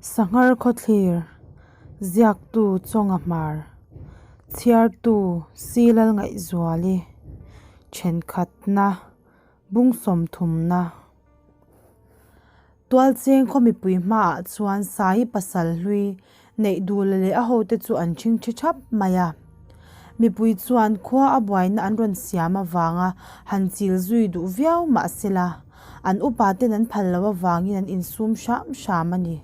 Sanghar khawthlir, Ziaktu Chawnga Hmar, Chhiartu Silal Ngaihzuali, Thenkhatna, Bung sawmthumna. Tualcheng khaw mipui hmaah chuan Sai pasal hlui neih dula leh a hote chu an ṭhingṭhi ṭhap mai a. Mipui chuan khua a buaina an rawn siam avanga han chil zui duh viau mah sela, an upa ten an phal loh avangin an insum hram hram a ni.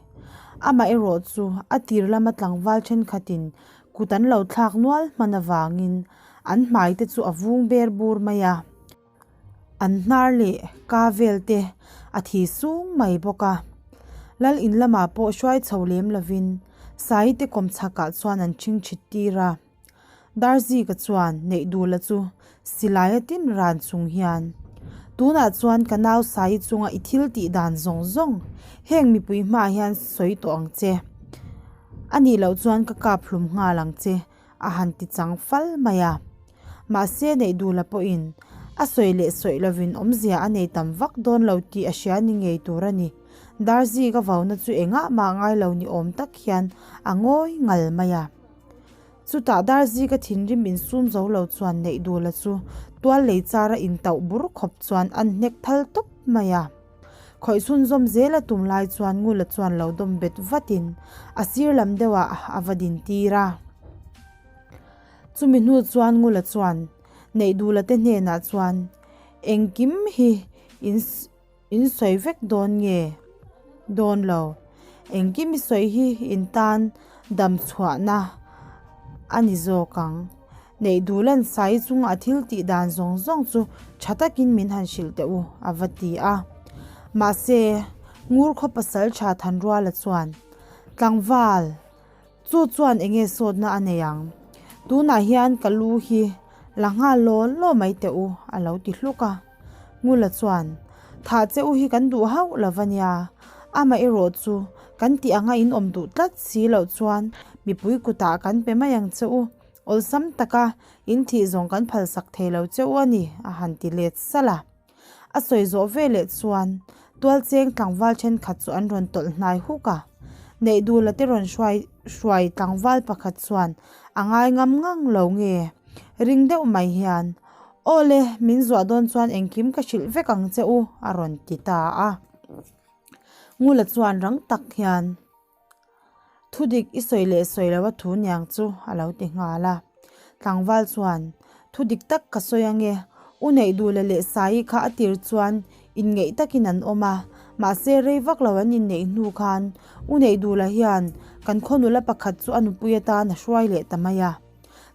Amaherawh chu a tir lama tlangval thenkhatin kut an lo thlak nual hman avangin an hmai te chu a vung ber bur mai a. An hnar leh ka vel te a thi sung mai bawk a. Lal in lamah pawh hruai chho lem lovin Sai te kawm chhakah chuan an ṭhing ṭhit tir a. Darzika chuan Neihdula chu silai a tin ran chung hian, Tunah chuan ka nau Sai chunga i thil tih dan zawng zawng heng mipui hmaah hian sawi tawh ang che. A nih loh chuan ka kap hlum nghal ang che a han ti chang fal mai a. Mahse Neihdula pawhin a sawi leh sawi lovin awmzia a nei tam vak dawn lo tih a hria ni ngei tur a ni. Darzi ka vauna chu engah mah ngai lo ni awm tak hian a ngawi ngal mai a. Chutah Darzi ka thinrim insum zo lo chuan Neihdula chu tual lei chara intauh bur khawp chuan an hnek thal tawp mai a. Khawih chhunzawm zel a tum lai chuan Ngula chuan lo dawm bet vatin a sir lam deuhah a va din tir a. Chumi hnu chuan Ngula chuan Neihdula te hnenah chuan engkim hi in in sawi vek dawn nge dawn lo. Engkim i sawi hi in tan dam chhuahna a ni zawk ang. Neihdula'n sai chunga a thil tih dan zawng zawng chu tha takin min han hrilh teh u a va ti a. Mahse, Ngur khaw pasal tha Thanruala chuan, Tlangval! Chu chuan eng nge sawtna a nei ang? Tunah hian ka lu hi la nghal law law mai teh u, a lo ti hluk a. Ngula chuan, Thah che u hi kan duh hauh lo va nia, amaherawh chu kan tih anga in awm duh tlat si loh chuan mipui kutah kan pe mai ang che u, awlsam taka in thih zawng kan phalsak thei lo che u a ni, a han ti let salh a. A sawi zawh veleh chuan tualcheng tlangval thenkhat chu an rawn tawlh hnai huk a. Neihdula te rawn hruai hruai tlangval pakhat chuan a ngai ngam ngang lo nge ring deuh mai hian, Aw le, min zuah dawn chuan engkim ka hrilh vek ang che u a rawn ti ta a. Ngula chuan rang tak hian. Thudik i sawi leh sawi lo a thu niang chu a lo ti nghal a. Tlangval chuan, Thudik tak ka sawi ange, u neih duh la leh Saii kha a tir chuan inngeih takin an awm a, mahse rei vak lo an inneih hnu khan u neih duh la hian kan khaw nula pakhat chu a nupui atan a hruai leh ta mai a.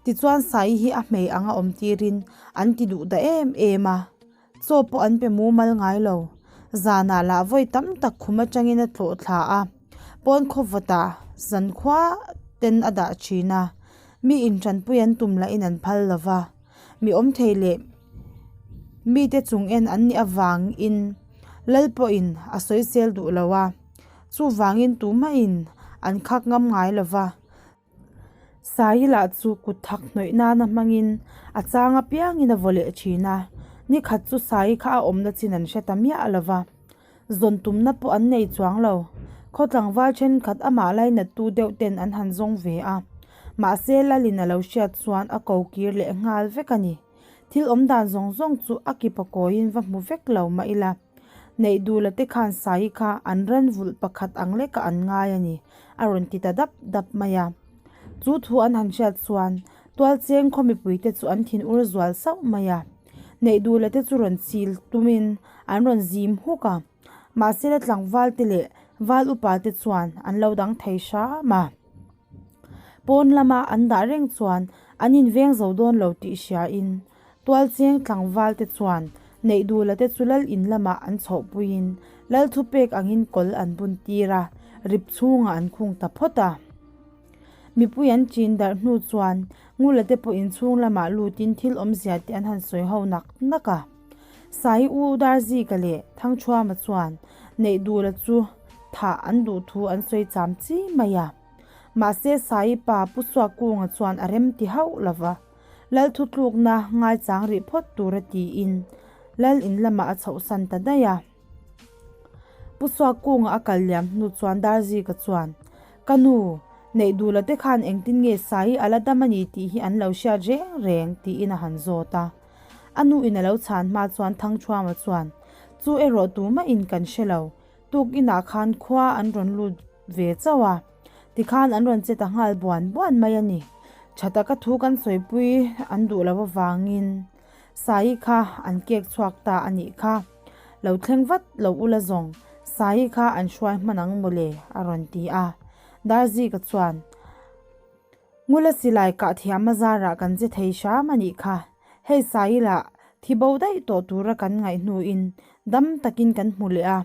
Tichuan Saii hi a hmei anga awm tirin an ti duh ta em em a. Chaw pawh an pe mumal ngai lo. Zanah lah vawi tam tak khum atangin a tlawh thla a, pawn khaw vawtah zankhua ten a dah thin a, mi intanpui an tum lahin an phal lo va, mi awm thei leh mite chung en an nih avangin lal pawhin a sawisel duh lo a, chuvangin tumahin an khak ngam ngai lo va. Sai lah chu kut thak hnawih nana hmangin a chang apiangin a vaw leh thin a, ni khat chu Sai kha a awmna chin an hre ta miah lo va, zawn tumna pawh an nei chuang lo. Khaw tlangval thenkhat amah lainattu deuh ten an han zawng ve a, mahse Lalin a lo hriat chuan a ko kir leh nghal vek a ni. Thil awm dan zawng zawng chu a kipa kawiin va hmu vek lo mah ila. Neih duhla te khan Sai kha an ran vulh pakhat ang lekah an ngai a ni, a rawn ti ta dap dap mai a. Chu thu an han hriat chuan Tualcheng khaw mipuite chu an thin ur zual sauh mai a. Neih duhla te chu rawn chil tumin an rawn zim huk a, mahse la tlangval te leh val upa te chuan an lo dang thei hram a. Pawn lama an dah reng chuan an inveng zo dawn lo tih hriain Tualcheng tlangval te chuan Neihdula te chu lal in lamah an chhohpuiin lal thupek angin kawl an bun tir a, rip chhungah an khung ta phawt a. Mipui an chin darh hnu chuan Ngula te pawh inchhung lamah lutin thil awmzia te an han sawi ho nak nak a. Sai U Darzika leh Thangchhuama chuan Neihdula chu thah an duh thu an sawi cham chi mai a. Mahse Sai pa Pu Suakkunga chuan a rem ti hauh lo va. Lal thutlukna ngaichang rih phawt tura tiin Lal in lamah a chhohsan ta daih a. Pu Suakkunga a kal liam hnu chuan Darzika chuan, Ka nu, Neihdula te khan engtin nge Saii a la dam a ni tih hi an lo hriat reng reng, tiin a han zawt a. A nu in a lo chhan hma chuan Thangthuama chuan, Chu erawh tumah in kan hre lo, tuk inah khan khua an rawn lut ve chauh a, tikhan an rawn che ta nghal buan buan mai a ni. Tha taka thu kan sawipui an duh loh avangin Saii kha an kek chhuak ta a nih kha. Lo thleng vat lo ula zawng, Saii kha an hruai hman ang mawle a rawn ti a. Darzika chuan, Ngula silai kah thiam a zarah kan che thei hram a nih kha. Hei Saii lah thi bo daih tawh tura kan ngaih hnuin dam takin kan hmu leh a.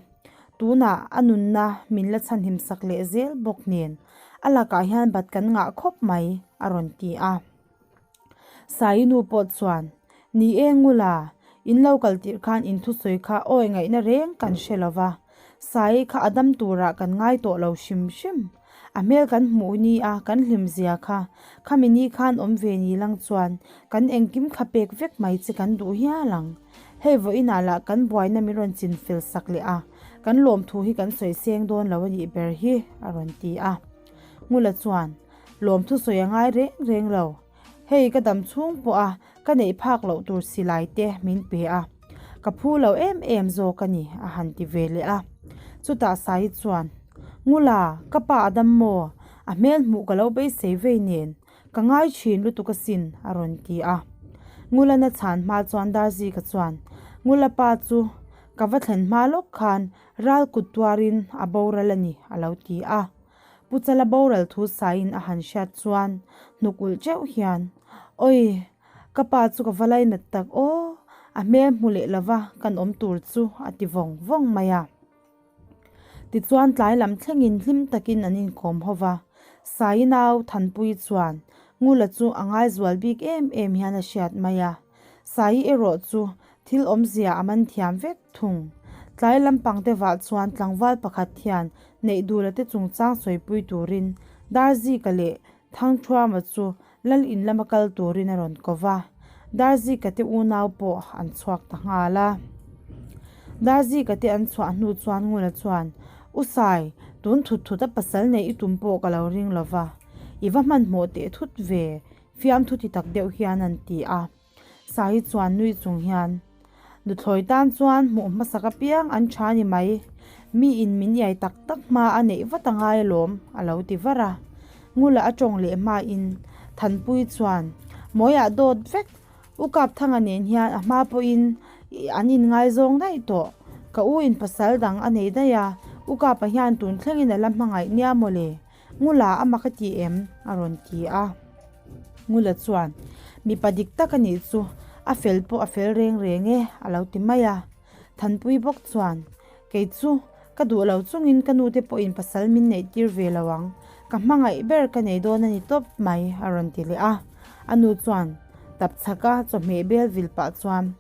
Tunah a nunna min la chhanhim sak leh zel bawk nen a lakah hian bat kan ngah khawp mai a rawn ti a. Saii nu pawh chuan, Ni e Ngula, in lo kal tirh khan in thusawi kha awi ngaihna reng kan hre lo va. Saii kha a dam turah kan ngai tawh lo hrim hrim. A hmel kan hmuh ni a, kan hlim zia kha. Khami ni khan awm ve ni lang chuan kan engkim kha pek vek mai che kan duh hial ang. Hei vawiinah lah kan buaina min rawn chin fel sak leh a, kan lawmthu hi kan sawi seng dawn lo a nih ber hi, a rawn ti a. Ngula chuan, Lawmthu sawi a ngai reng reng lo. Hei ka dam chhung pawh a ka neih phak loh tur silai te min pe a, ka phu lo em em zawk a ni a han ti ve leh a. Chutah Sai chuan, Ngula, ka pa a dam maw? A hmel hmuh ka lo beisei vei nen, ka ngai thin lutuk asin a rawn ti a. Ngula na chhan hma chuan Darzika chuan, Ngula pa chu ka va thlen hma lawk khan ral kut tuarin a boral a ni a lo ti a. Pu Chala boral thu saiin a han hriat chuan hnuk ulh teuh hian, Awi, ka pa chu ka va lainat tak aw, a hmel hmu leh lova kan awm tur chu a ti vawng vawng mai a. Tichuan tlai lam thlengin hlim takin an inkawm ho va, Sai nau Thanpui chuan Ngula chu a ngaizual bik em em hian a hriat mai a. Sai erawh chu thil awmzia a man thiam vek thung. Tlai lampang te vah chuan tlangval pakhat hian Neihdula te chungchang sawipui turin Darzika leh Thangthuama chu Lal in lama kal turin a rawn ko va, Darzika te unau pawh an chhuak ta nghal a. Darzika te an chhuah hnu chuan Ngula chuan, U Sai, tun thut thut a pasal nei i tum pawh ka lo ring lo va, i va hmanhmawh teh thut ve, Fiamthu ti tak deuh hian an ti a. Sahi chuan nui chung hian, Nuthlawi tan chuan hmuh hmasak apiang an tha ni mai. Mi in min iai tak tak hma a neih vat a ngai alawm, a lo ti var a. Ngula a tawng leh hmain Thanpui chuan, Mawiah dawt vek, U Kapthanga nen hian a hma pawhin an inngaizawng daih tawh. Ka u in pasal dang a nei daih a, U Kapa hian tun thlengin a la hmangaih nia mawle. Ngula a mak a ti em? a rawn ti a. Ngula chuan, Mipa dik tak a nih chu, a fel pawh a fel reng reng e, a lo ti mai a. Thanpui bawk chuan, Kei chu, ka duh lo chungin ka nute pawhin pasal min neih tir ve lo ang, ka hmangaih ber ka nei dawn a ni tawp mai, a rawn ti leh a. A nu chuan tap chhaka chawhmeh bel vil pah chuan,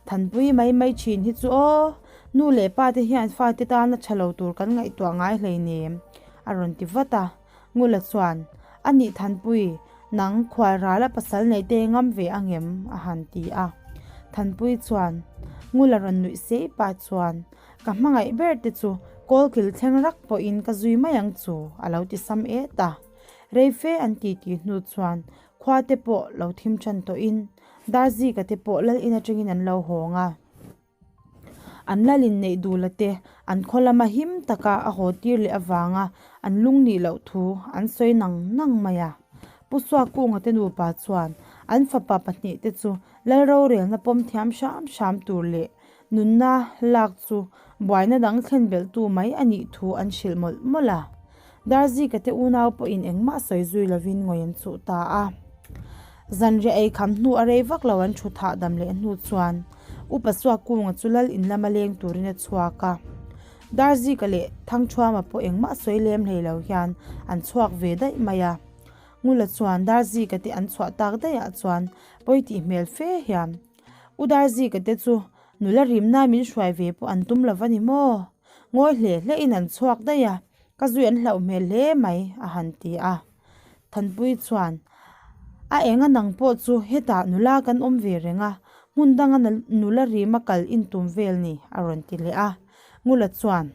Thanpui mai mai thin hi chu aw, nu leh pa te hian fate tana tha lo tur kan ngaihtuah ngai hleinem, a rawn ti vat a. Ngula chuan, A nih Thanpui, nang khual rala pasal neih te ngam ve angem? a han ti a. Thanpui chuan, Ngula rawn nuih sei pah chuan, Ka hmangaih ber te chu kawlkil thleng rak pawhin ka zui mai ang chu, a lo ti sam et a. Reife an titi hnu chuan khua te pawh lo thim tan tawhin, Darzika te pawh lal in atangin an lo hawng a. An lal in neih dula te an khaw lama him taka a haw tir leh avanga an lung nih loh thu an sawi nang nang mai a. Pu Suakunga te nupa chuan an fapa pahnih te chu lal rorelna pawm thiam hram hram tur leh nunna lak chu buaina dang thlen belh tu mai a nih thu an hrilh mawlh mawlh a. Darzika te unau pawhin engmah sawi zui lovin ngawi an chuh ta a. Zanriah ei kham hnu a rei vak lo an thu thah dam leh hnu chuan Upa Suakunga chu lal in lama leng turin a chhuak a. Darzika leh Thangthuama pawh engmah sawi lem hlei lo hian an chhuak ve daih mai a. Ngula chuan Darzika te an chhuah tak daihah chuan pawi tih hmel fe hian U Darzika te chu nula rimna min hruai ve pawh an tum lo va ni maw? Ngawi hle hle in an chhuak daih a, ka zui an hlauh hmel hle mai a han ti a. Thanpui chuan, A enga nang pawh chu hetah nula kan awm ve reng a, hmun danga nula rima kal intum vel ni a rawn ti leh a. Ngula chuan,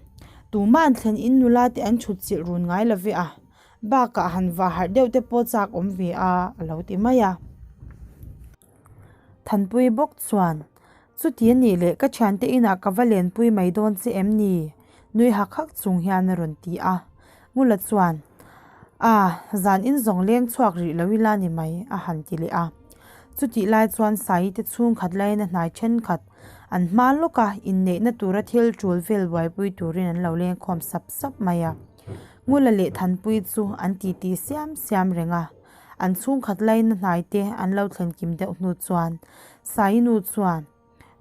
Tuma'n thlen in nula te an chhut chilh run ngai lo ve a, bakah han vah harh deuh te pawh chak awm ve a, a lo ti mai a. Thanpui bawk chuan, Chuti a nih leh ka thiante inah ka va lenpui mai dawn che em ni? Nui hak hak chung hian a rawn ti a. Ngula chuan, A, zan in zawng leng chhuak rih lo ila ni mai, a han ti leh a. Chutih lai chuan Saii te chhungkhat laina hnai thenkhat an hma lawk a, inneihna tura thil tul vel buaipui turin an lo lengkhawm sap sap mai a. Ngula leh Thanpui chu an titi siam siam reng a. An chhungkhat laina hnai te an lo thlen kim deuh hnu chuan Saii nu chuan,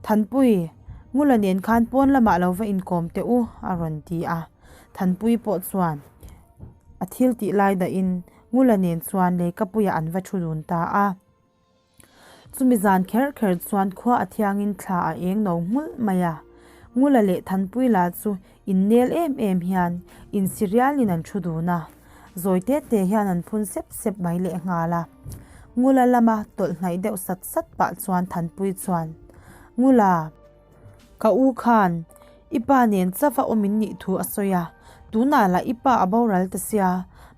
Thanpui, Ngula nen khan pawn lamah lo va inkawm teh u, a rawn ti a. Thanpui pawh chuan a thil tih lai dahin Ngula nen chuan Leikapuiah an va thu dun ta a. Chumi zan kher kher chuan khua a thiangin thla a eng no nghulh mai a. Ngula leh Thanpui la chu innel em em hian insi rialin an thu dun a. Zawi te te hian an phun sep sep mai lehnghal a. Ngula lama tawlh hnaih deuh sat sat pah chuan Thanpui chuan, Ngula, ka u khan i pa nen chauh a awm in nih thu a sawi a, tunah lah i pa a boral ta sia,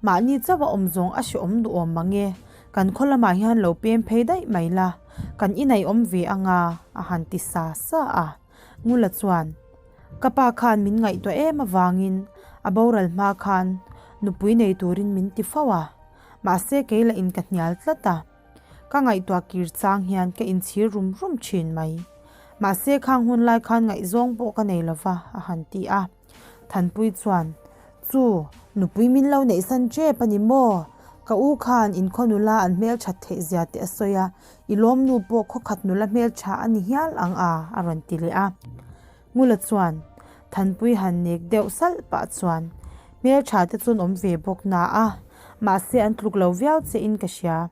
mahni chauh a awm zawng a hrehawm duhawm mang e, kan khaw lamah hian lo pem phei daih mai la, kan inei awm ve anga a han ti sa sa a. Ngula chuan, Ka pa khan min ngaihtuah em avangin a boral hma khan nupui nei turin min ti fo a, mahse kei lah in ka hnial tlat a. Ka ngaihtuah kir chang hian ka inchhir rum rum thin mai. Mahse khang hun lai khan ngaihzawng pawh ka nei lova, a han ti a. Thanpui chuan, Chu, nupui min lo neihsan tep a ni maw? Ka u khan inkhaw nula an hmelthat theih zia te a sawi a, i lawmnu pawh khawkhat nula hmeltha a ni hial ang a, a rawn ti leh a. Ngula chuan, Thanpui han nek deuh salh pah chuan, Hmeltha te chuan awm ve bawk na a, mahse an tluk lo viau che in ka hria.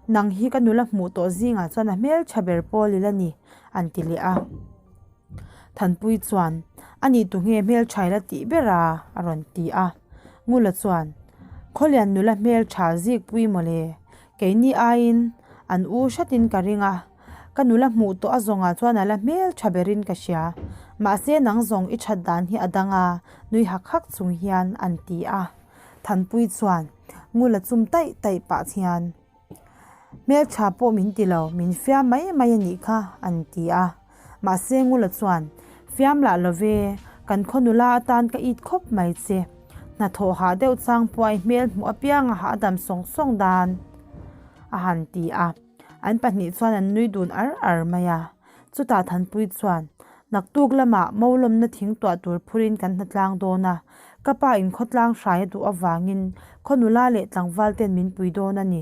Nang hi ka nula hmuh tawh zingah chuan a hmeltha ber pawl ila ni, an ti leh a. Thanpui chuan, A nih tu nge hmeltha ila tih ber a? a rawn ti a. Ngula chuan, Khawlian nula hmeltha zikpui mawle, keini aiin an u hratin ka ring a, ka nula hmuh tawh a zawngah chuan a la hmeltha berin ka hria. Mahse nang zawng i that dan hi a dang a, nui hak hak chung hian an ti a. Thanpui chuan, Ngula chum taih taih pah hian, Hmeltha pawh min ti lo, min fiam mai mai a nih kha, an ti a. Mahse Ngula chuan, Fiam lah lo ve, kan khaw nula atan ka it khawp mai che. Hnathawh hah deuh chang pawh a i hmel hmuh apianga hah a dam sawng sawng dan, a han ti a. An pahnih chuan an nui dun ar ar mai a. Chutah Thanpui chuan, Naktuk lamah Maulawmna thing tuah tur phurin kan hnatlang dawn a, ka pa in khawtlang hrai a duh avangin khaw nula leh tlangval ten min pui dawn a ni.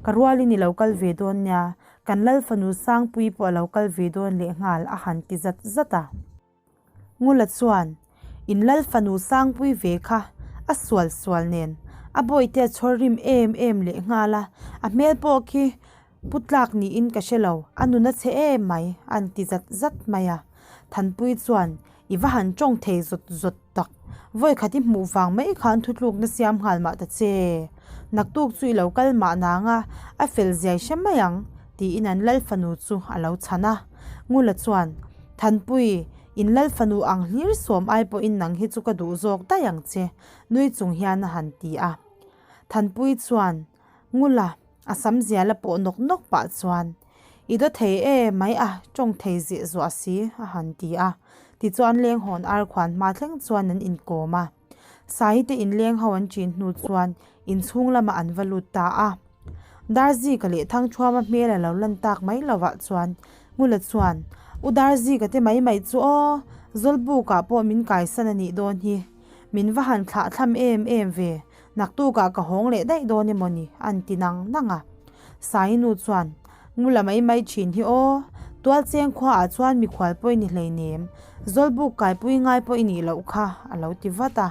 Ka rualin i lo kal ve dawn nia, kan Lal fanu Sangpui pawh a lo kal ve dawn lehnghal a han ti zat zat a. Ngula chuan, In Lal fanu Sangpui ve kha a sual sual nen a bawihte a chhawr rim em em lehnghal a, a hmel pawh khi Pu tlak niin ka hre lo, a nun a chhe em mai, a an ti zat zat mai a. Thanpui chuan, I va han tawng thei zawt zawt tak, vawikhat i hmuh vang mai khan thutlukna siam nghal mah ta che. Naktuk chu i lo kal mah nang a, a fel ziai hre mai ang, tiin an lal fanu chu a lo chhan a. Ngula chuan, Thanpui, in lal fanu ang hlir sawm ai pawhin nang hi chu ka duh zawk daih ang che, nui chung hian a han ti a. Thanpui chuan, Ngula, A sam zia la pawh nawk nawk pah chuan, I daw thei e mai a, tawng thei zeh zuah si, a han ti a. Tichuan lenghawn ar khuan hma thleng chuan an inkawm a. Sahi te inleng ho an chin hnu chuan inchhung lamah an va lut ta a. Darzika leh Thangthuama hmel a lo lan tak mai lovah chuan Ngula chuan, U Darzika te mai mai chu aw, Zawlbukah pawh min kaisan a nih dawn hi. Min va han thlah thlam em em ve, Naktukah ka hawng leh daih dawn emaw ni? an ti nang nang a. Sainu chuan, Ngula mai mai thin hi aw, Tualcheng khuaah chuan mikhual pawh i ni hleinem, Zawlbuk kaipui ngai pawh i nih loh kha, a lo ti vat a.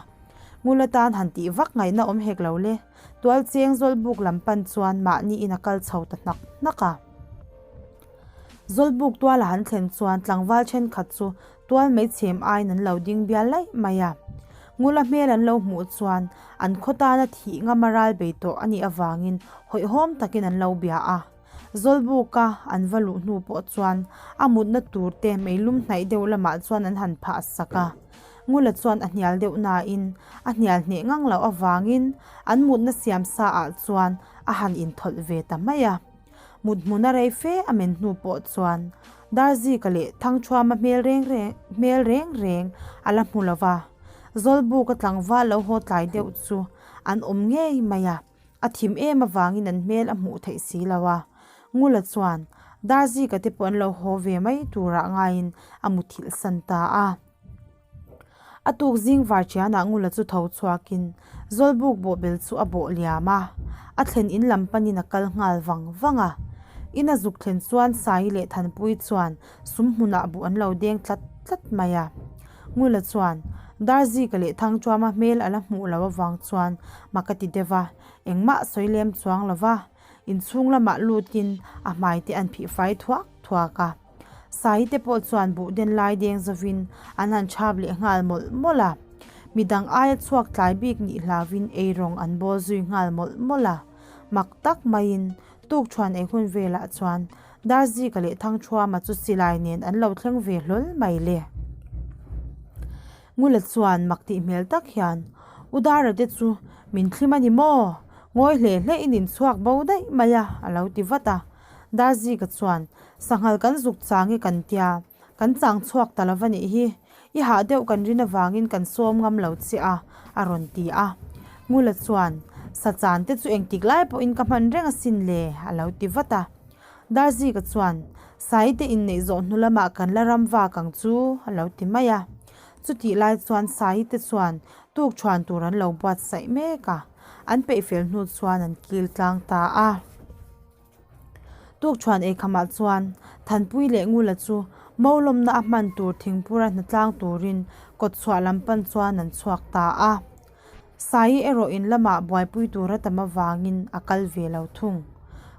Ngula tan han tih vak ngaihna awm hek lo le, Tualcheng Zawlbuk lam pan chuan mahniin a kal chho ta hnak hnak a. Zawlbuk tuala han thlen chuan tlangval thenkhat chu Tual mai chhem aiin an lo ding bial laih mai a. Ngula hmel an lo hmuh chuan an khaw tana thih ngama ral bei tawh a nih avangin hawihhawm takin an lo bia a. Zawlbuka an va luh hnu pawh chuan a mutna tur te meilum hnaih deuh lamah chuan an han phah sak a. Ngula chuan a hnial deuh nain a hnial hneh ngang loh avangin an mutna siam sa ah chuan a han inthawlh ve ta mai a. Mut hmuna rei fe a men hnu pawh chuan Darzika leh Thangthuama hmel reng reng hmel reng reng a la hmu lo va. Zawlbuka tlangval lo haw tlai deuh chu an awm ngei mai a. A thim em avangin an hmel a hmuh theih si lo a, Ngula chuan Darzika te pawh an lo haw ve mai turah ngaiin a muthilh san ta a. A tuk zing varṭianah Ngula chu tho chhuakin Zawlbuk bawhbel chu a bawh liam a, a thlen in lam panin a kal nghal vang vang a. In a zuk thlen chuan Saii leh Thanpuii chuan sum hmunah buh an lo deng tlat tlat mai a. Ngula chuan, Darzika leh Thangṭuama hmel a la hmuh loh avang chuan mak a ti deuh a, engmah sawi lem chuang lo va, inchhung lamah lutin a hmai te an phih fai thuak thuak a. Saii te pawh chuan buh den lai deng zovin an han chhap leh nghal mawlh mawlh a. Midang aia chhuak tlai bik nih hlauvin eirawng an bawl zui nghal mawlh mawlh a. Mak tak maiin tukṭhuan ei hun velah chuan Darzika leh Thangṭhuama chu silai nen an lo thleng ve hlawl mai le. Ngula chuan mak tih hmel tak hian, U Dara te chu min thlim a ni maw? Ngawi hle hle in inchhuak bo daih mai a, a lo ti vat a. Darzika chuan, Sanghal kan zuk chang e kan tia, kan chang chhuak ta lo va nih hi. I hah deuh kan rin avangin kan sawm ngam lo che a, a rawn ti a. Ngula chuan, Sa chan te chu engtik lai pawhin ka hman reng asin le, a lo ti vat a. Darzika chuan, Saite inneih zawh hnu lamah kan la ram vak ang chu, a lo ti mai a. Chutih lai chuan Saite chuan tuk thuan tur an lo buatsaih mek a, an peih fel hnu chuan an kil tlang ta a. Tukṭhuan eikhamah chuan Thanpui leh Ngula chu Molawmna a hman tur thingpura hnatlang turin kawtchhuah lam pan chuan an chhuak ta a. Saii erawh in lamah buaipui tur a tam avangin a kal ve lo thung.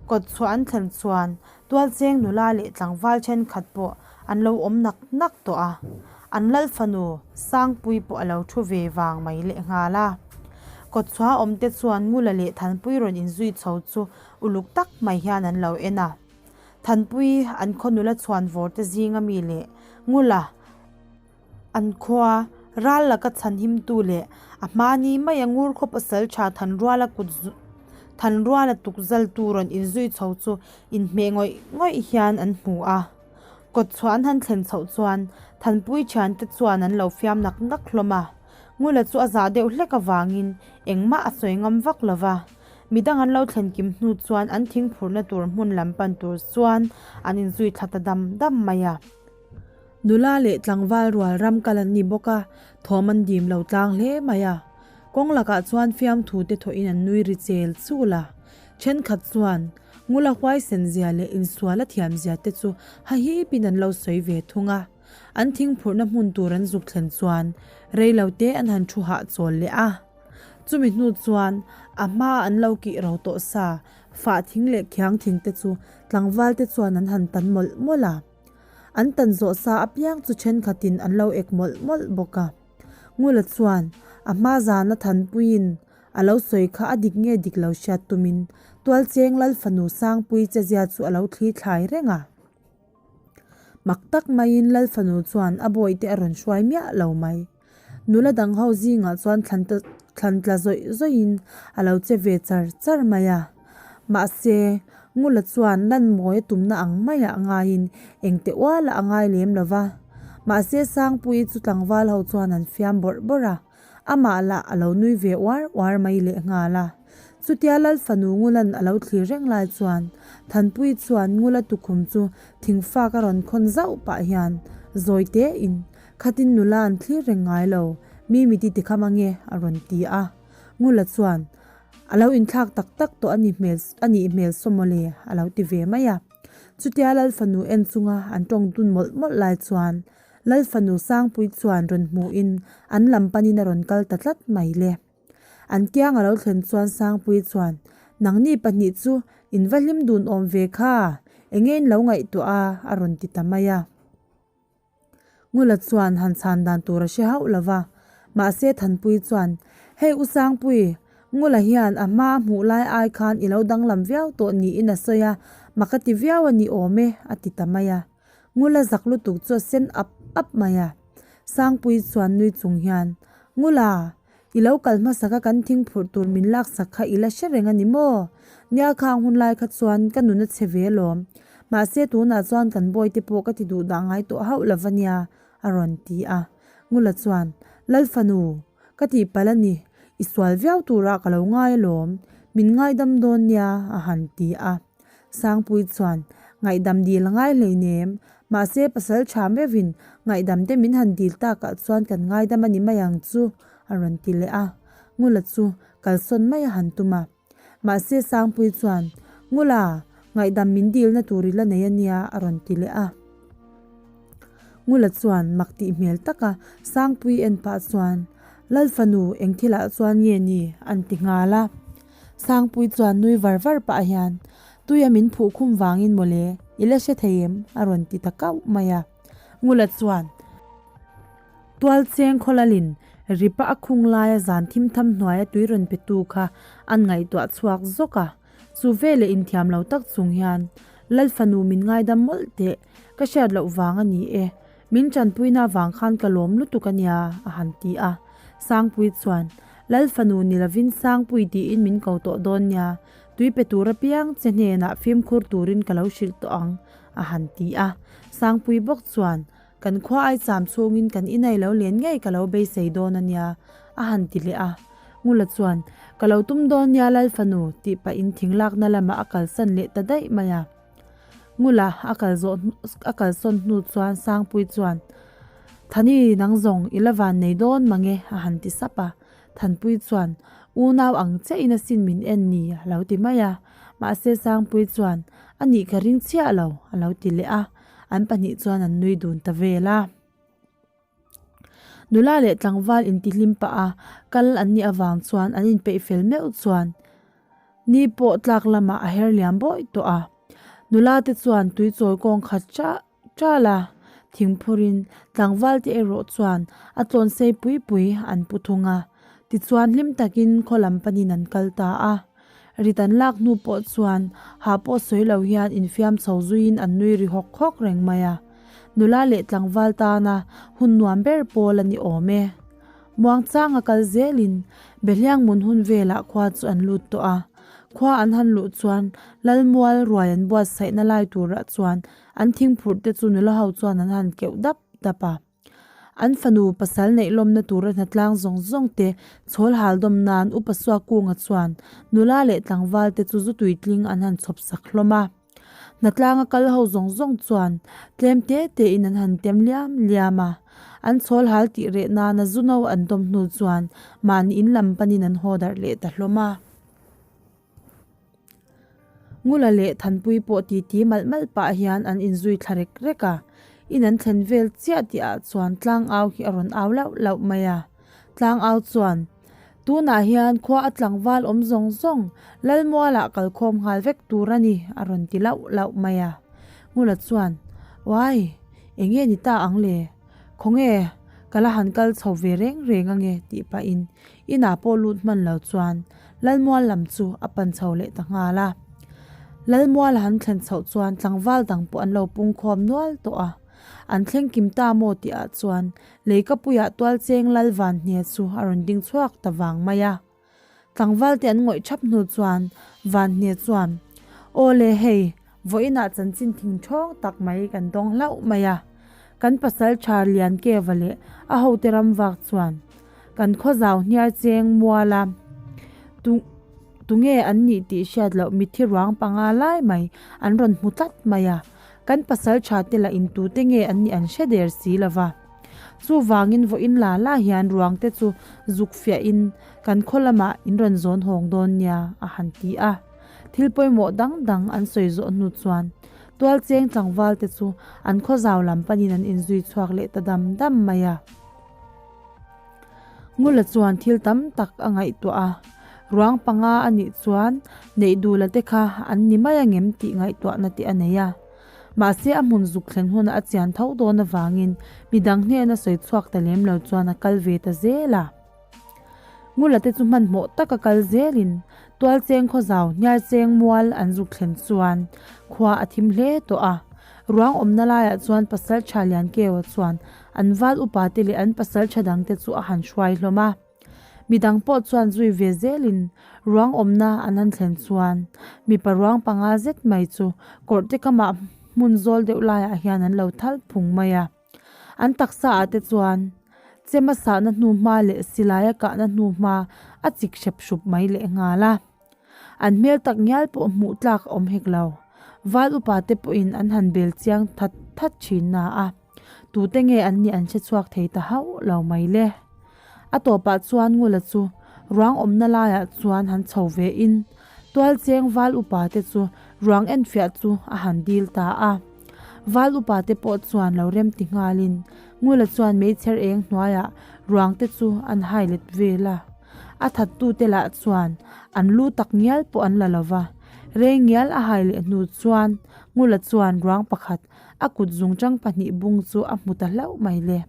Kawtchhuah an thlen chuan tualcheng nula leh tlangval thenkhat pawh an lo awm nak nak tawh a. An lal fanu Sangpui pawh a lo thu ve vang mai lehnghal a. Kawtchhuah awmte chuan Ngula leh Thanpui rawn inzui chho chu Uluk tak mai hian an lo en a. Thanpui an khaw nula chhuan vawr te zinga mi leh Ngula an khua ral laka chhan himtu leh a hmani maia ngur khaw pasal tha Thanruala kut Thanruala tukzaltu rawn inzui chho chu inhmeh ngawih ngawih hian an hmu a. Kawtchhuah an han thlen chhoh chuan Thanpui thiante chuan an lo fiam nak nak hlawm a. Ngula chu a zah deuh hlek avangin engmah a sawi ngam vak lo va. Midang an lo thlen kim hnu chuan an thing phurhna tur hmun lam pan tur chuan an inzui thla ta dam dam mai a. Nula leh tlangval rual ram kal an ni bawk a, thawm an dim lo tlang hle mai a. Kawng lakah chuan fiamthu te thawhin an nui ri chel chul a. Thenkhat chuan Ngula huaisen zia leh insual a thiam zia te chu hahipin an lo sawi ve thung a. An thing phurhna hmun tur an zuk thlen chuan rei lo te an han thu hahchawl leh a. Chumi hnu chuan a hma an lo kih ro tawh sa, fah thing leh khiang thing te chu tlangval te chuan an han tan mawlh mawlh a. An tan zawh sa apiang chu thenkhatin an lo ek mawlh mawlh bawk a. Ngula chuan a hma zana Thanpuiin a lo sawi kha a dik nge dik lo hriat tumin Tualcheng Lal fanu Sangpui chezia chu a lo thli thlai reng a. Mak tak maiin Lal fanu chuan a bawihte a rawn hruai miah lo mai. Nula dang ho zingah chuan thlan thlan tla zawih zawihin a lo che ve char char mai a. Mahse, Ngula chuan Lanmawi a tumna ang maiah a ngaiin engte ualah a ngai lem lo va. Mahse, Sangpuii chu tlangval ho chuan an fiam bawrh bawrh a. Amah lah a lo nui ve uar uar mai lehnghal a. Chutia Lal fanu Ngula'n a lo thlir reng lai chuan Thanpuii chuan Ngula tukhum chu thingfak a rawn khawn zauh pah hian zawi tein, Khatin nula an thlir reng ngai lo, mi miti tikham ange a rawn ti a. Ngula chuan, A lo inthlak tak tak tawh a ni hmel a nih hmel saw mawle a lo ti ve mai a. Chutia Lal fanu en chunga an tawng dun mawlh mawlh lai chuan Lal fanu Sangpui chuan rawn hmuhin an lam panin a rawn kal ta tlat mai le. An kiang a lo thlen chuan Sangpui chuan, Nangni pahnih chu in va hlim dun awm ve kha, enge in lo ngaihtuah a? a rawn ti ta mai a. Ngula chuan han chhan dan tur a hre hauh lo va, mahse Thanpui chuan, Hei U Sangpui, Ngula hian a hma hmuh lai ai khan i lo danglam viau tawh niin a sawi a, mak a ti viau a ni awm e, a ti ta mai a. Ngula zak lutuk chu a sen ap ap mai a. Sangpuii chuan nui chung hian, Ngula, i lo kal hmasaka kan thing phurh tur min laksak kha i la hre reng a ni maw? Nia khang hun lai kha chuan ka nun a che ve alawm. Mahse tunah chuan kan bawite pawh ka ti duh dah ngai tawh hauh lo va nia, a rawn ti a. Ngula chuan, Lalfanu, Ka tihpalh a ni, i sual viau turah ka lo ngai alawm, min ngaidam dawn nia, a han ti a. Sangpui chuan, Ngaihdam dil a ngai hleinem, mahse pasal tha meuhin ngaihdam te min han dil takah chuan kan ngaidam a ni mai ang chu, a rawn ti leh a. Ngula chu kalsawn mai a han tum a. Mahse Sangpui chuan, Ngula, ngaihdam min dilna tur i la nei a nia, a rawn ti leh a. Ngula chuan mak tih hmel taka Sangpui en pah chuan, Lal fanu eng thilah chuan nge ni? an ti nghal a. Sangpui chuan nui var var pah hian, Tuia min phuh khum vangin mawle, i la hre thei em? a rawn ti ta kauh mai a. Ngula chuan, Tualcheng khawlalin ripa a khung laia zan thim tham hnuaia tui rawn petu kha an ngaihtuah chhuak zawk a. Chu veleh inthiam lo tak chung hian, Lal fanu min ngaidam mawlh teh, ka hriat loh vang a ni e, min tanpuina avang khan ka lawm lutuk a nia, a han ti a. Sangpui chuan, Lal fanu ni lovin Sangpui tiin min ko tawh dawn nia, tui pe tur apiang che hnenah fimkhur turin ka lo hrilh tawh ang, a han ti a. Sangpui bawk chuan, Kan khua ai cham chhungin kan inai lo len ngei ka lo beisei dawn a nia, a han ti leh a. Ngula chuan, Ka lo tum dawn nia Lal fanu, tih pahin thing lakna lamah a kalsan leh ta daih mai a. Ngula a kal zawh a kalsawn hnu chuan Sangpui chuan, Thani, nang zawng i la van nei dawn mange, a han ti sap a. Thanpui chuan, Unau ang chiahin asin min en ni, a lo ti mai a. Mahse Sangpui chuan, A nih ka ring chiah lo, a lo ti leh a. An pahnih chuan an nui dun ta vel a. Nula leh tlangval intihlim pah a kal an nih avang chuan an inpeih fel meuh chuan ni pawh tlak lamah a her liam bawih tawh a. Nula te chuan tui chawi kawng khat chah chal a, thingphurin tlangval te erawh chuan a tlawn sei pui pui an pu thung a. Tichuan hlim takin khaw lam panin an kal ta a. Rit an lak hnu pawh chuan ha pawh sawi lo hian infiam chho zuiin an nui ri hawk hawk reng mai a. Nula leh tlangval tana hun nuam ber pawl a ni awm e. Muangchanga kal zelin Behliangmun hun velah khua chu an lut tawh a. Khua an han luh chuan Lalmual ruai an buatsaihna lai turah chuan an thingphurh te chu nula ho chuan an han keuh dap dap a. An fanu pasal neih lawmna tura hnatlang zawng zawng te chhawl hal dawm nan Upa Suakunga chuan nula leh tlangval te chu zu tuitling an han chhawp sak hlawm a. Hnatlanga kal ho zawng zawng chuan tlem te te in an han tem liam liam a. An chhawl hal tih reh nana zu no an dawm hnu chuan mahni in lam panin an haw darh leh ta hlawm a. Ngula leh Thanpui pawh titi malh malh pah hian an inzui thla rek rek a, in an thlen vel chiah tih ah chuan tlangau hi a rawn au lauh lauh mai a. Tlangau chuan, Tunah hian khua a tlangval awm zawng zawng Lalmualah kalkhawm nghal vek tur a ni a rawn ti lauh lauh mai a. Ngula chuan, Uai, eng nge ni ta ang le? Khawnge, ka la han kal chho ve reng reng ange tih pahin inah pawh lut hman lo chuan Lalmual lam chu a pan chho leh ta nghal a. Lalmual a han thlen chhoh chuan tlangval dang pawh an lo pung khawm nual tawh a. An thleng kim ta maw tih ah chuan Leikapuiah Tualcheng Lalvanhne chu a rawn ding chhuak ta vang mai a. Tlangval te an ngawih thap hnu chuan Vanhne chuan, Aw le hei, vawiinah chanchin thing thawng tak mai kan dawng hlauh mai a. Kan pasal tha Liankeva leh a hote ram vak chuan kan khaw zau hniar cheng muala tu tunge an nih tih hriat loh mitthi ruang panga lai mai an rawn hmu tlat mai a. Kan pasal tha te lah in tute nge an nih an hre der si lova. Chuvangin vawiin la la hian ruang te chu zuk fiahin kan khaw lamah in rawn zawn hawng dawn nia a han ti a. Thil pawimawh dang dang an sawi zawh hnu chuan tualcheng tlangval te chu an khaw zau lam panin an inzui chhuak leh ta dam dam mai a. Ngula chuan thil tam tak a ngaihtuah a, ruang panga a nih chuan neih duhla te kha an ni mai angem tih ngaihtuahna te a nei a. Mahse a hmun zuk thlen hunah a chian tho dawn avangin midang hnena sawi chhuak ta lem lo chuan a kal ve ta zel a. Ngula te chu hmanhmawh taka kal zelin Tualcheng khawzau Hniarcheng mual an zuk thlen chuan khua a thim hle tawh a. Ruang awmna laiah chuan Pasaltha Liankeua chuan. an val upa te leh an pasaltha dangte chu a han hruai hlawm a. Midang pawh chuan zui ve zelin ruang awmna an han thlen chuan mipa ruang panga zet mai chu kawrhte kamah hmun zawl deuh laiah hian an lo thal phung mai a. An taksa ah te chuan chema sahna hnuhma leh silaia kahna hnuhma a chik hrep hrup mai leh nghal a. An hmel tak ngial pawh hmuh tlak a awm hek lo. Val upa te pawhin an han bel chiang that that thin na a, tute nge an nih an hre chhuak thei ta hauh lo mai le. A tawpah chuan Ngula chu ruang awmna laiah chuan han chho ve in Tualcheng val upa te chu ruang enfiah chu a han dil ta a. Val upa te pawh chuan lo rem ti nghalin Ngula chuan meichher eng hnuaiah ruang te chu an hai let vel a. A thattute lah chuan an lu tak ngial pawh an la lo va. Rei ngial a hai leh hnu chuan Ngula chuan ruang pakhat a kut zungchang pahnih bung chu a hmu ta hlauh mai le.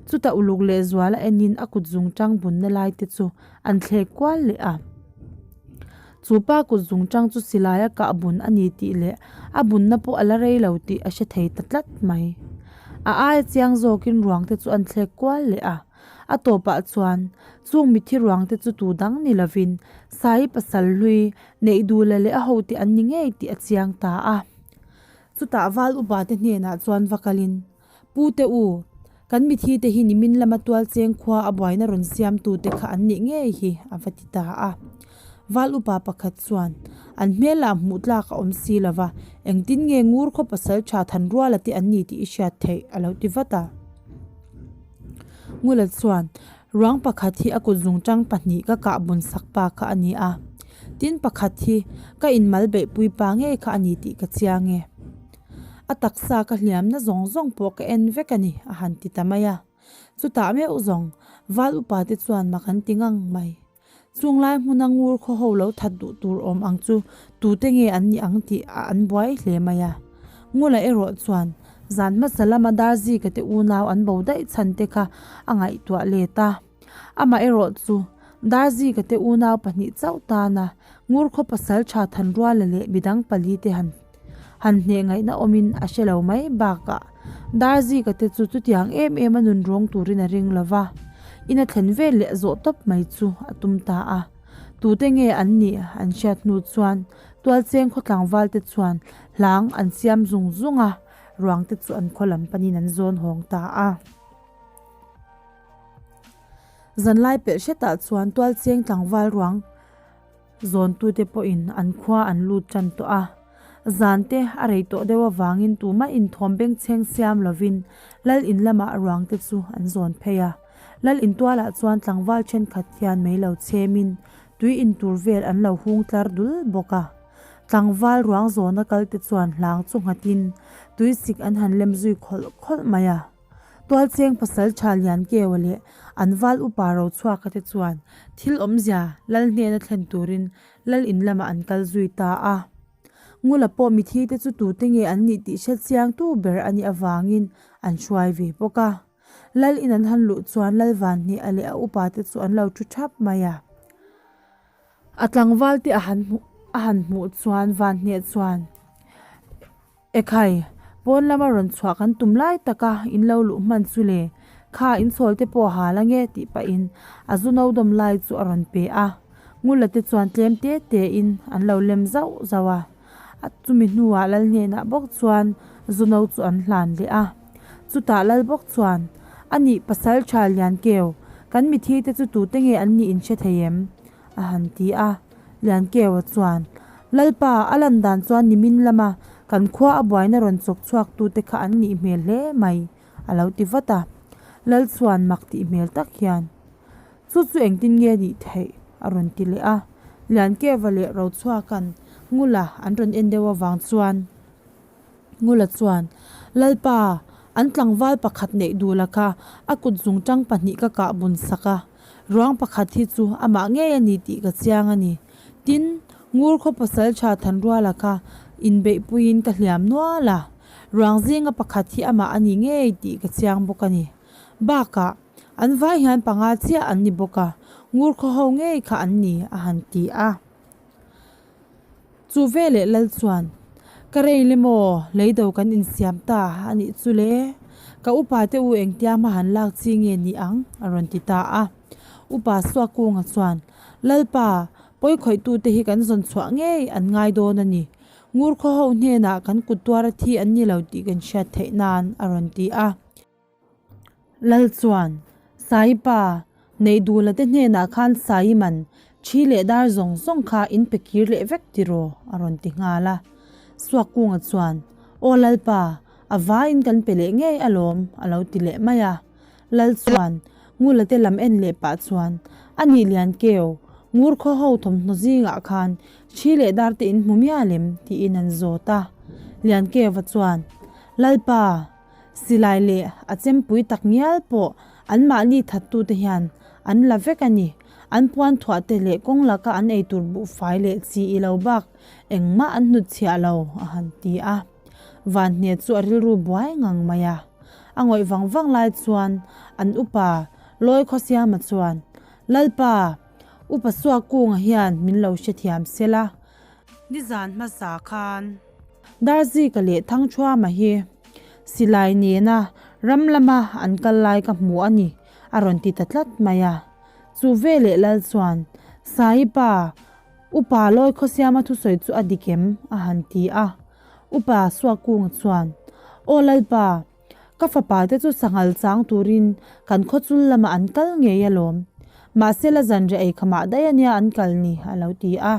Chutah uluk leh zual a enin a kut zungchang bunna lai te chu an thlek kual leh a. Chu pa kut zungchang chu silai a kah bun a ni tih leh a bunna pawh a la rei lo tih a hre thei ta tlat mai. A aia chiang zawkin ruang te chu an thlek kual leh a. A tawpah chuan chung mithi ruang te chu tu dang ni lovin Sai pasal hlui Neihdula leh a hote an ni ngei tih a chiang ta a. Chutah val upa te hnenah chuan va kalin, Pu te u, kan mithi te hi nimin lama tualcheng khua a buaina rawn siam tu te kha an nih ngei hi, a va ti ta a. Val upa pakhat chuan, An hmel ah hmuh tlak a awm si lo va, engtin nge ngur khaw pasal tha Thanruala te an ni tih i hriat theih, a lo ti vat a. Ngula chuan, Ruang pakhat hi a kut zungchang pahnih ka kah bun sak pa kha a ni a, tin pakhat hi ka inmal beihpui pa ngei kha a ni tih ka chiang e. A taksa ka hliamna zawng zawng pawh ka en vek a ni, a han ti ta mai a. Chutah meuh zawng, val upa te chuan mak an ti ngang mai. Chung lai hmuna ngur khaw ho lo that duh tur awm ang chu tute nge an nih ang tih a an buai hle mai a. Ngula erawh chuan zan hmasa lama Darzika te unau an bo daih chhan te kha a ngaihtuah let a. Amah erawh chu Darzika te unau pahnih chauh tana ngur khaw pasal tha Thanruala leh midang pali te han han hneh ngaihna awmin a hre lo mai bakah Darzika te chu chutiang em em a nun rawng turin a ring lo va, in a thlen vel leh zawh tawp mai chu a tum ta a. Tute nge an nih an hriat hnu chuan Tualcheng khaw tlangval te chuan hlang an siam zung zung a, ruang te chu an khaw lam panin an zawn hawng ta a. Zanlai pelh hretah chuan Tualcheng tlangval ruang Zawntute pawhin an khua an lut tan tawh a, zan te a rei tawh deuh avangin tumah inthawm bengchheng siam lovin Lal in lamah ruangte chu an zawn phei a. Lal in tualah chuan tlangval thenkhat hian mei lo chhemin tui in tur vel an lo hung tlar dul bawk a. Tlangval ruang zawna kalte chuan hlang chu nghatin tui sik an han lem zui khawlh khawlh mai a. Tualcheng pasal tha lian Keua leh an val upa Rochhuaka te chuan thil awmzia Lal hnena thlen turin Lal in lamah an kal zui ta a. Ngula pawh mithi te chu tute nge an nih tih hre chiang tu ber a nih avangin an hruai ve bawk a. Lal in an han luh chuan Lal Vanhniha leh a upa te chu an lo thu thap mai a. A tlangval te a han hmuh a han hmuh chuan Vanhniha chuan. Ekhai, pawn lama rawn chhuah kan tum lai taka in lo luh hman chu le, kha in chhawl te pawh hal ange tih pahin a zu no dawm lai chu a rawn pe a, Ngula te chuan tlem te te in an lo lem zauh zauh a, chumi hnuah Lal hnenah bawk chuan zu no chu an hlan leh a, chutah Lal bawk chuan, Anih pasal tha lian keu, kan mithi te chu tute nge an nih in hre thei em? A han ti a, Liankeua chuan, Lalpa, a lan dan chuan nimin lama kan khua a buaina rawn chawk chhuak tute kha an nih hmel hle mai, a lo ti vat a. Lal chuan mak tih hmel tak hian, Chu chu engtin nge nih theih? a rawn ti leh a. Liankeua leh Rochhuaka'n Ngula an rawn en deuh avang chuan, Ngula chuan, Lalpa, an tlangval pakhat neih duh la kha a kut zungtang pahnih ka kah bun sak a, ruang pakhat hi chu amah ngei a ni tih ka chiang a ni. Tin, Ngur khaw pasal tha Thanruala kha inbeihpuiin ka hliam nual a, ruang zinga pakhat hi amah a ni ngei tih ka chiang bawk a ni. Bakah, an vai hian panga chiah an ni bawk a, Ngur khaw ho ngei kha an ni, a han ti a. Chu veleh lal chuan, Ka rei le maw, leido kan insiam ta a nih chu le. Ka upa te u engtia hma han lak chi nge ni ang? a rawn ti ta a. Upa Suakunga chuan, Lalpa, pawi khawihtute hi kan zawn chhuah ngei an ngai dawn a ni. Ngur khaw ho hnenah kan kut tuara thi an ni lo tih kan hriat theih nan, a rawn ti a. Lal chuan, Saipa, Neihdula te hnenah khan Saiman thi leh dar zawng zawng kha in pe kir leh vek tiraw? a rawn ti nghal a. Suakkunga chuan, Aw Lalpa, a vaiin kan pe leh ngei alawm, a lo ti leh mai a. Lal chuan, Ngula te lam en leh pah chuan, A nih lian keu, ngur khaw ho thawmhnaw zingah khan thi leh dar te in hmu mial em? tiin an zawt a. Liankeuva chuan, Lalpa, Silai leh a chempui tak ngial pawh anmahni thattute hian an la vek a ni. An puan thuah te leh kawng laka an eitur buhfai leh chi i lo bak engmah an hnutchhiah lo, a han ti a. Vanhne chu a rilru buai ngang mai a. A ngawih vang vang lai chuan an upa Lawi Khawsiama chuan, Lalpa, Upa Suakunga hian min lo hrethiam sela. Nizan hmasa khan Darzika leh Thangthuama hi silai nena ram lama an kal lai ka hmu a ni, a rawn ti ta tlat mai a. Chu veleh Lal chuan, Saipa, Upa Lawi Khawsiama thusawi chu a dik em? a han ti a. Upa Suakunga chuan, Aw Lalpa, ka fapa te chu sanghal chang turin kan khawchul lamah an kal ngei alawm. Mahse la zanriah eikhamah daih ania an kal ni, a lo ti a.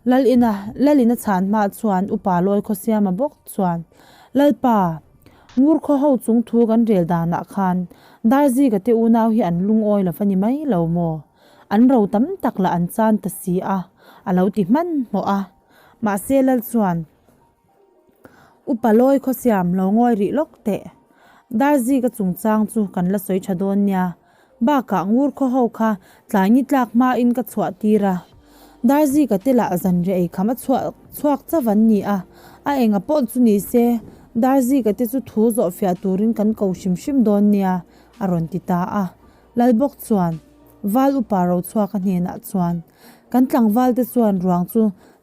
Lalina Lalina chhan hma chuan Upa Lawi Khawsiama bawk chuan, Lalpa, Ngur khaw ho chung thu kan rel danah khan Darzika te unau hi an lungawi lo va ni mai lo maw? An ro tam tak lah an chan ta si a, a lo ti hmanhmawh a. Mahse Lal chuan, Upa Lawi Khawsiam lo ngawi rih lawk teh. Darzika chungchang chu kan la sawi tha dawn nia. Bakah ngur khaw ho kha tlai ni tlak hmain ka chhuah tir a. Darzika te lah zanriah ei kham a chhuah chhuak chauh an ni a, a enga pawh chu ni se Darzika te chu thu zawh fiah turin kan ko hrim hrim dawn nia a rawn ti ta a. Lalbawk chuan Val upa Rochhuaka hnenah chuan kan tlangval te chuan ruang chu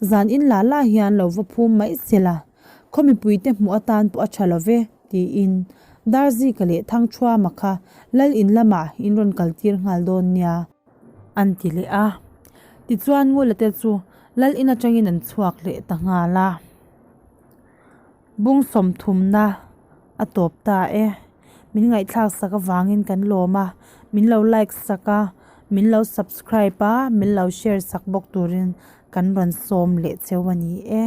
zan in la la hian lo va phum mai sela, khaw mipuite hmuh atan pawh a tha lo ve. Tiin Darzika leh Thangthuama kha Lal in lamah in rawn kal tir nghal dawn nia an ti leh a. Tichuan Ngula te chu Lal in atangin an chhuak leh ta nghal a. Bung sawmthumna a tawp ta e. Min ngaihthlak sak avangin kan lawm a, min lo like sak a, min lo subscribe a, min lo share sak bawk turin kan rawn sawm leh cheu a ni e.